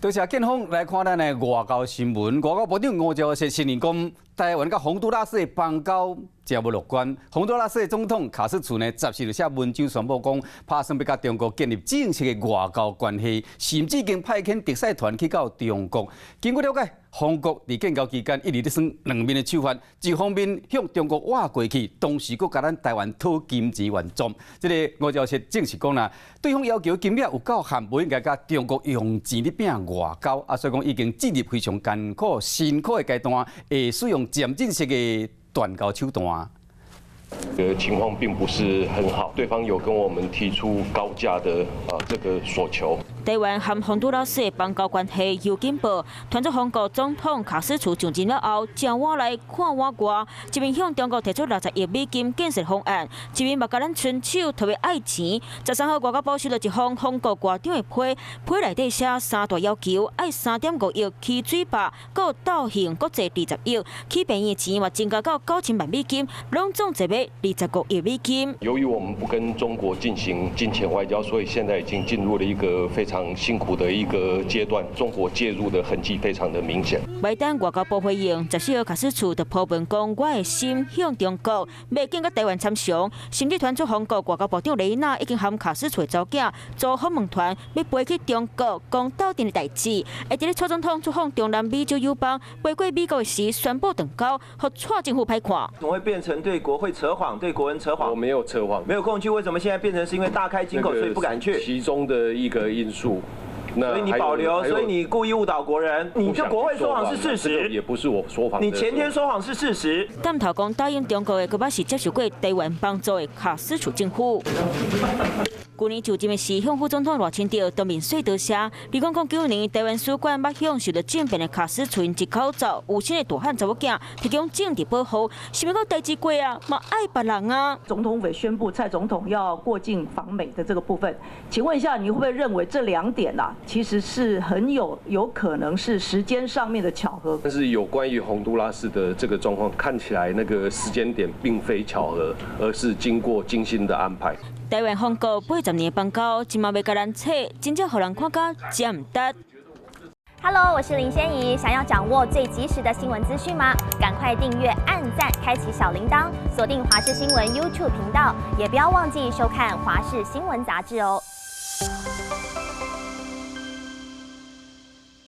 多謝建峰。來看咱的外交新聞。外交部長吳釗燮承認講，台灣佮宏都拉斯的邦交誠無樂觀。宏都拉斯的總統卡斯楚呢，14日寫文章宣布講，拍算欲佮中國建立正式的外交關係，甚至已經派遣特使團去到中國。根據了解，宏國佇建交期間一直咧耍兩面的手法，一方面向中國倚過去，同時閣共咱台灣討金錢援助。這個吳釗燮證實講啦，對方要求金額有夠限，無應該共中國用錢咧拚外交，啊，所以講已經進入非常艱苦、辛苦的階段，會使用漸進式的斷交手段。情況並不是很好，對方有跟我們提出高價的啊這個索求。台灣和宏都拉斯的邦交關係有進步，傳出宏國總統卡斯楚上任了後，誠倚內看倚外，一面向中國提出60億美金建設方案，一面嘛共咱伸手特別愛錢。13號外交部收到一封宏國外長的批，批內底寫三大要求，愛3.5億起水壩，閣鬥興國際20億，起病院的錢嘛增加到9000萬美金，攏總一筆25億美金。由於我們不跟中國進行金錢外交，所以現在已經進入了一個非常辛苦的一個階段，中國介入的痕跡非常的明顯。袂等外交部回應，14號卡斯楚就 po 文講，我的心向中國，袂緊佮台灣參詳，甚至傳出宏國外交部長雷納已經和卡斯楚的查某囝組訪問團，欲飛去中國講鬥陣的代誌。會佇咧蔡總統出訪中南美洲友邦，飛過美國時宣布斷交，予蔡政府歹看。怎麼會變成對國會扯謊，對國人扯謊？我沒有扯謊，沒有空去，為什麼現在變成是因為大開金口，所以不敢去？其中的一個因素。所以你保留，所以你故意誤導國人。你這國會說謊是事實，也不是我說謊。你前天說謊是事實。探頭講答應中國的，閣捌是接受過台灣幫助的卡斯楚政府。去年就任的時，向副總統賴清德當面說多謝。2009年，台灣使館捌向受到政變的卡斯楚一口罩有身的大漢查某囝提供政治保護，是毋是講代誌過啊？嘛愛別人啊？總統府宣布蔡總統要過境訪美的這個部分，請問一下，你會不會認為這兩點啊，其實是很有可能是時間上面的巧合？但是有關於洪都拉斯的這個狀況，看起來那個時間點並非巧合，而是經過精心的安排。台灣宏國80年邦交，這馬欲共咱切，真正予人看甲誠毋值。 Hello，我是林仙怡。想要掌握最及時的新聞資訊嗎？趕快訂閱、按讚、開啟小鈴鐺，鎖定華視新聞 YouTube 頻道，也不要忘記收看華視新聞雜誌哦。